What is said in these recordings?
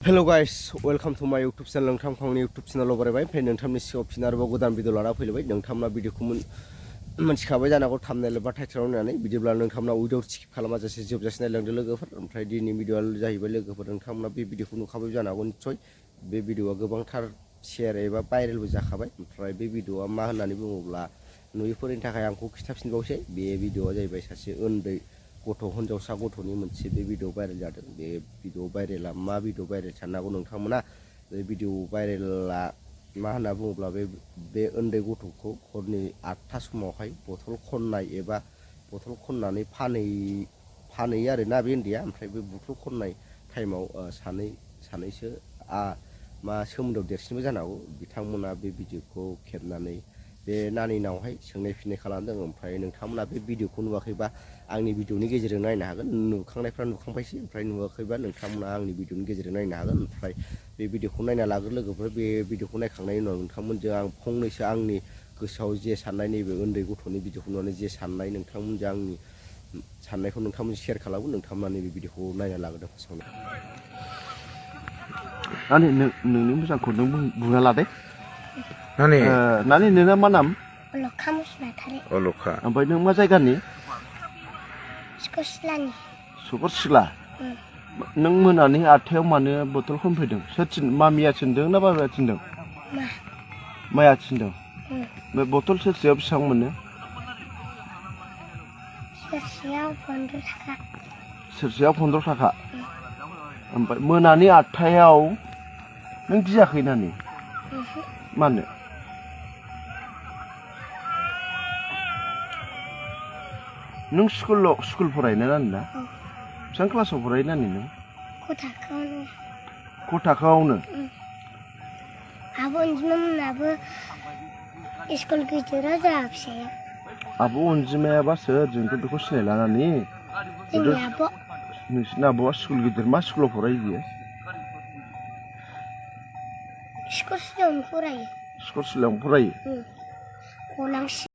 Hello guys, welcome to my YouTube channel. नोंथांखौ आंनि YouTube channel बरायबाय ओमफ्राय नोंथांनि सिगाङाव फिन आरोबाव गोदान भिडिअ लाना फैलायबाय। नोंथांमोना भिडिअखौ मोनथिखाबाय जानांगौ थाम्बनेल एबा टाइटेलाव नायनानै बिदिब्ला नोंथांमोना भिडिअ स्किप खालामाजासे जोबजासे नायलांदो लोगोफोर। ओमफ्राय दिनै भिडिअआ जाहैबाय लोगोफोर नोंथांमोना बे भिडिअखौ नुखाबाय जानांगौ निस्सय। बे भिडिअआ गोबांथार शेयार एबा भाइरेलबो जाखाबाय। ओमफ्राय बे भिडिअआ मा होननानै बुङोब्ला नुयिफोरनि थाखाय आंखौ खिन्थाफिनबावसै। बे भिडिअआ जाहैबाय सासे उन्दै गथ' हिनजावसा गथ'नि मोनसे बे भिडिअ भाइरेल जादों। बे भिडिअ भाइरेला मा भिडिअ भाइरेल साननो हागौ नोंथांमोना। बे भिडिअ भाइरेला मा होनना बुङोब्ला बे उन्दै गथ'खौ हरनि 8टा समावहाय बथल खननाय एबा बथल खननानै फानहैयो आरोना बे उन्दैया। ओमफ्राय बे बथल खननाय टाइमाव सानैसो मा सोमोन्दोआव देरसिनबो जानो हागौ बिथांमोना बे भिडिअखौ खेबनानै बे नानिनावहाय सोंनाय फिननाय खालामदों। ओमफ्राय नोंथांमोना बे भिडिअखौ नुवाखैबा आंनि भिडिअनि गेजेरजों नायनो हागोन। नुखांनायफ्रा नुखांबायसै, ओमफ्राय नुवाखैबा नोंथांमोना आंनि भिडिअनि गेजेरजों नायनो हागोन। ओमफ्राय बे भिडिअखौ नायना लागोन लोगोफोर। बे भिडिअखौ नायखांनायनि उनाव नोंथांमोनजों आं फंनैसो आंनि गोसोआव जे साननाय नैबे उन्दै गथ'नि भिडिअखौ नुनानै जे साननाय नोंथांमोनजों आंनि साननायखौ नोंथांमोनजों शेयार खालामगोन। नोंथांमोना नैबे भिडिअखौ नायना लागोन फार्स्टआवनो। नानि नोंनि मोजांखौ नों बुंना लादे। नानि नोंना मा नाम? अलखा मुसाहारि। अलखा। ओमफ्राय नों मा जायगानि? सिखरसिलानि। सिखरसिला। नों मोनानि 8टायाव मानो बथल खनफैदों? सोर मामिया थिनदों ना बाबाया थिनदों? माया थिनदों? बे बथल सेरसेयाव बेसेबां मोनो? सेरसेयाव 15 थाखा। सेरसेयाव 15 थाखा। ओमफ्राय मोनानि 8टायाव नों गियाखै नानि? मानो? नों स्कुल फरायोना नानि ना? बेसेबां क्लासाव फरायो नानि नों? क' थाखोआवनो। आब' अनजिमामोनाबो स्कुल गिदिराव जोंहा फिसाया। आब' अनजिमायाबा सोर? जोंथ' बेखौ सिनायला नानि। जोंनि आब'। नोंसिनि आब'आ स्कुल गिदिर। मा स्कुलाव फरायो बियो? सिखरसिलायावनो फरायो। सिखरसिलायावनो फरायो। गलांसि।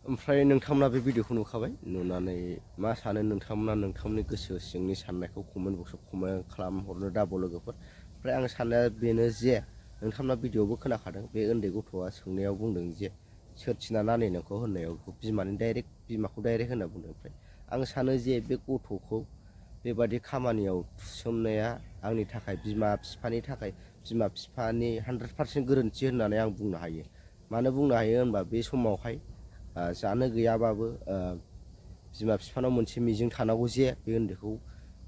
ओमफ्राय नोंथांमोना बे भिडिअखौ नुखाबाय। नुनानै मा सानो नोंथांमोना नोंथांमोननि गोसो सिंनि साननायखौ कमेन्ट बक्सआव कमेन्ट खालामहरनो दाबाव लोगोफोर। ओमफ्राय आं साननाया बेनो जे नोंथांमोना भिडिअआवबो खोनाखादों बे उन्दै गथ'आ सोंनायाव बुंदों जे सोर थिना नानि नोंखौ होननायाव बिमाखौ डाइरेक्ट होनना बुंदों। ओमफ्राय आं सानो जे बे गथ'खौ बेबादि खामानियाव थुसोमनाया आंनि थाखाय बिमा बिफानि 100% गोरोन्थि होननानै आं बुंनो हायो। मानो बुंनो हायो होनबा बे समावहाय जानो गैयाबाबो बिमा बिफानाव मोनसे मिजिं थानांगौ जे बे उन्दैखौ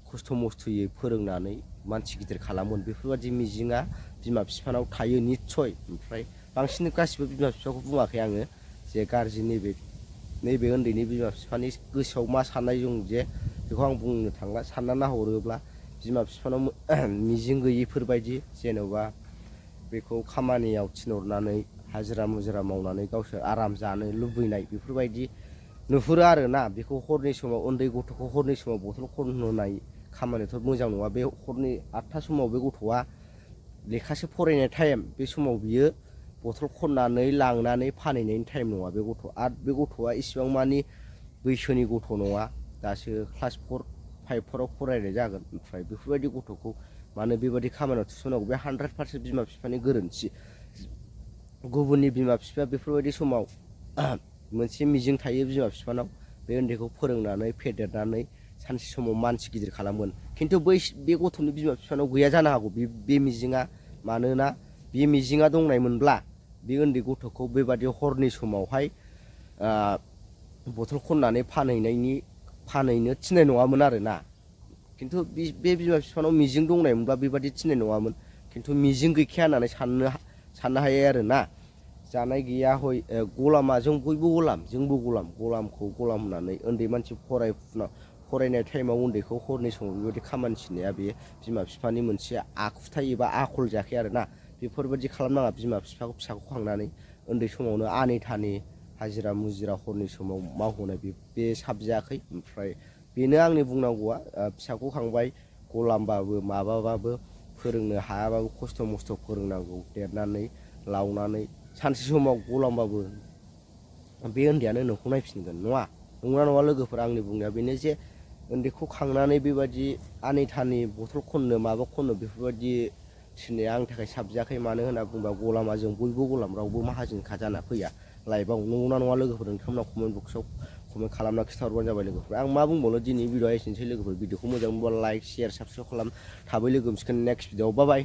खस्थ' मस्थ'यै फोरोंनानै मानसि गिदिर खालामगोन। बेफोरबायदि मिजिङा बिमा बिफानाव थायो निस्सय। ओमफ्राय बांसिन गासिबो बिमा बिफाखौ बुङाखै आङो जे गाज्रि नैबे उन्दैनि बिमा बिफानि गोसोआव मा साननाय दं जे बेखौ आं बुंनो थांला। सानना नाहरोब्ला बिमा बिफानाव मिजिं गैयिफोरबायदि जेन'बा बेखौ खामानियाव थिनहरनानै हाजिरा मुजिरा मावनानै गावसोर आराम जानो लुबैनाय बेफोरबायदि नुहुरो आरोना। बेखौ हरनि समाव उन्दै गथ'खौ हरनि समाव बथल खनहोनाय खामानियाथ' मोजां नङा। बे हरनि 8टा समाव बे गथ'आ लेखासो फरायनाय टाइम। बे समाव बियो बथल खननानै लांनानै फानहैनायनि टाइम नङा बे गथ'। आरो बे गथ'आ इसिबां मानि बैसोनि गथ' नङा। दासो क्लास 4, 5फोराव फरायनाय जागोन। ओमफ्राय बेफोरबायदि गथ'खौ मानो बेबायदि खामानियाव थिसननांगौ? बे 100% बिमा बिफानि गोरोन्थि। गुबुननि बिमा बिफाया बेफोरबायदि समाव मोनसे मिजिं थायो बिमा बिफानाव बे उन्दैखौ फोरोंनानै फेदेरनानै सानसे समाव मानसि गिदिर खालामगोन। खिन्थु बे गथ'नि बिमा बिफानाव गैया जानो हागौ बे मिजिङा। मानोना बे मिजिङा दंनायमोनब्ला बे उन्दै गथ'खौ बेबादि हरनि समावहाय बथल खननानै फानहैनो थिननाय नङामोन आरोना। खिन्थु बे बिमा बिफानाव मिजिं दंनायमोनब्ला बेबादि थिननाय नङामोन। खिन्थु मिजिं गैखाया होननानै साननो हायो आरोना। जानाय गैया हय गलामा जों बयबो जोंबो गलामखौ गलाम होननानै उन्दै मानसि फरायनाय टाइमाव उन्दैखौ हरनि समाव बेबायदि खामानि थिननाया बे बिमा बिफानि मोनसे आखुथाय एबा आखल जायाखै आरोना। बेफोरबायदि खालामनाङा बिमा फिसाखौ खांनानै उन्दै समावनो आनै थानि हाजिरा मुजिरा हरनि समाव मावहोनाय बे साबजायाखै। ओमफ्राय बेनो आंनि बुंनांगौआ। फिसाखौ खांबाय गलामबाबो माबाबाबो फोरोंनो हायाबाबो खस्थ' मस्थ' फोरोंनांगौ। देरनानै लावनानै सानसे समाव गलामबाबो बे उन्दैयानो नोंखौ नायफिनगोन। नंगौना नङा लोगोफोर? आंनि बुंनाया बेनो जे उन्दैखौ खांनानै बेबायदि आनै थानि बथल खननो माबा खननो बेफोरबायदि थिननाया आंनि थाखाय साबजायाखै मानो होनना बुङोबा गलामा जों बयबो गलाम रावबो माहाजोनखा जाना फैया लाइफआव नंगौना नङा लोगोफोर नोंथांमोना कमेन्ट बक्सआव कमेन्ट खालामना खिन्थाहरबानो जाबाय लोगोफोर आं मा बुंबावनो दिनै भिडिअआ एसेनोसै लोगोफोर भिडिअखौ मोजां मोनबा लाइक शेयार साबसक्राइब खालाम थाबै लोगो मोनसिगोन नेक्स्ट भिडिअआव बाय बाय